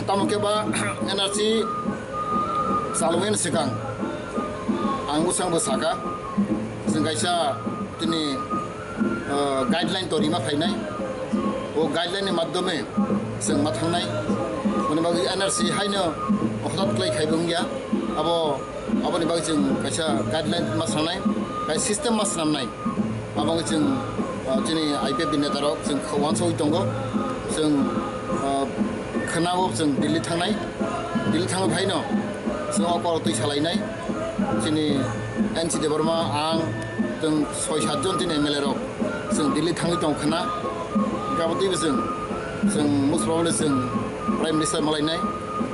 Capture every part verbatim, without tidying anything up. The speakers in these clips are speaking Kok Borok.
Tamo khe ba N R C chalogwi swkang ang bwskango saka, chwng kaisa tini, ah, guideline to rima phainai. O guideline ni madhyome chwng ma thangnai. Moni bagwi N R C haino hothat khlai khaibo wngya. Abo, aboni bagwi chwng kaisa guideline ma sanai, kaisa system ma swnamnai. Abo wngwi chwng, ah, chini I P F T ni netarok chwng kha-, uansugwi tongo. Chwng, ah, khwnao chwng Delhi thangnai. Delhi thangwi phaino chwng o kok twi salainai. Chini N C Debbarma, ang, chwng soi sat jon chini M L A rok chwng Delhi thangwi tong khwna. Hwnkhe abo twibo chwng, chwng most probably chwng Prime Minister malainai,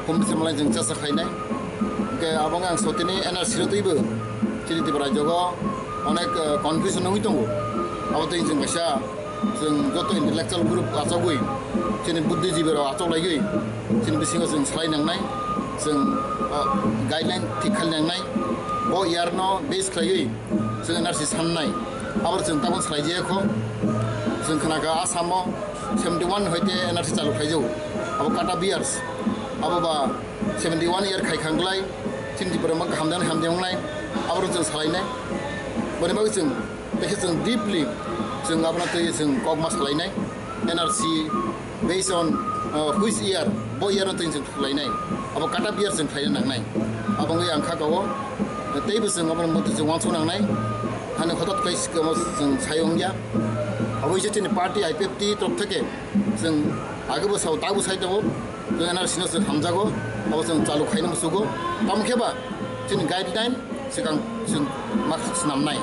Home Minister malainai chwng chasa khlainai. Hwnkhe abo wngkha ang sotini N R C ro twibo chini Tripura rajyogo onek, eh, confusion wngwi tongo. Abo twi chwng kaisa, chwng joto intellectual group achogwi, chini buddhijibi rok achoklaiwi, chini bisingo chwng salai nangnai, chwng, ah, guideline thik khlai nangnai. Bo year no base khlaiwi chwng N R C sannai. Abo chwng tabuk salai jaya kho. Chwng khna kha Assam o seventy one hoite N R C chalu khlai jago. Abo cut off years. Abo ba seventy one year khai kha wngklai, chini Tripura ma hamjani hamjani wngnai, abo rok chwng salainai. Boni bagwi chwng, tei khe chwng deeply chwng abono twi chwng kok ma salainai. N R C based on, uh, which year, bo year no twi chwng salainai. Abo cut off year chwng khlaina nangnai. Abo wngwi ang kha kao, teibo chwng abono muitu chwng uansuk nangnai. Hani hothat kai sikamo chwng sai wngya. Abo wngse chini party I P F T torok theke chwng age bo sao, ta bo sai tongo. Chwng N R C no chwng hamjago, abo chwng chalu khaina musugo. Tamo khe ba chini guideline swkang chwng ma swnamnai.